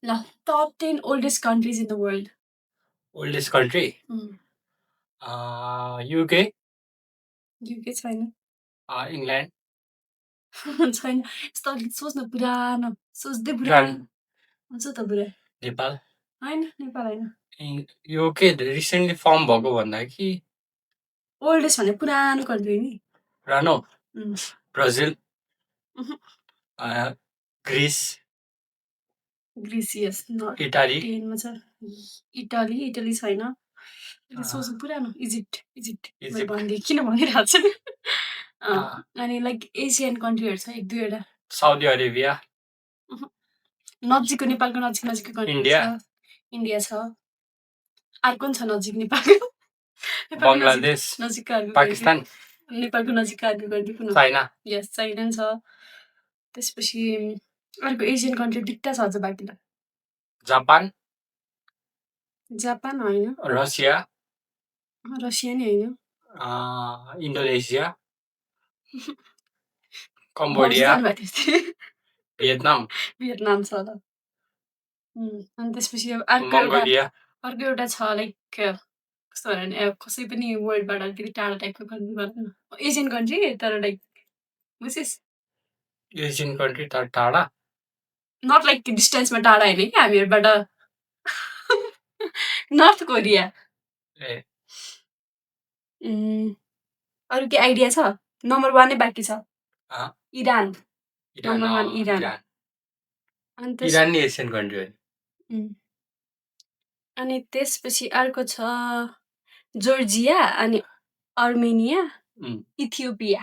ल top 10 oldest countries in the world oldest country UK UK छैन England छैन यस्तो अलिक सोच्न पुरानो सोच्दै इरान पुरानो हुन्छ त पुरा नेपाल होइन नेपाल होइन यो के रिसेन्टली फर्म भएको भन्दा कि ओल्डेस्ट भने पुरानो कन्ट्री नि पुरानो उम्, ब्राजिल उहुँ, Greece Greece yes not Italy 10 मा छ इटाली छैन सोच्नु पुरानो इजिप्ट मैले इजिप्ट भनिदिएँ किन भनिरहेको छु अनि लाइक एसियन कन्ट्रीहरू छ एक दुईवटा साउदी अरेबिया नजिकको नेपालको नजिकको कन्ट्री इन्डिया छ इन्डिया छ अर्को पनि छ नजिक नेपालको बङ्गलादेश नजिकको अर्को पाकिस्तान नेपालको नजिकको अर्को कन्ट्री कुन चाइना यस चाइना छ त्यसपछि अर्को एसियन कन्ट्री दुईवटा छ अझ बाँकी जापान जापान होइन रसिया रसिया नि होइन इन्डोनेसिया कम्बोडिया भियतनाम भियतनाम छ ल अनि त्यसपछि अर्को एउटा छ लाइक कस्तो भने कसै पनि वर्ल्डबाट अलिकति टाढा टाइपको कन्ट्री भनौँ न एसियन कन्ट्री तर लाइक बुझिस् एसियन कन्ट्री तर टाढा नट लाइक डिस्टेन्समा टाढा होइन कि हामीहरूबाट नर्थ कोरिया ए अरू के आइडिया छ नम्बर 1 नै बाँकी छ इरान नम्बर 1 इरान अनि इरान नि एसियन कन्ट्री हो अनि त्यसपछि अर्को छ जोर्जिया अनि अर्मेनिया इथियोपिया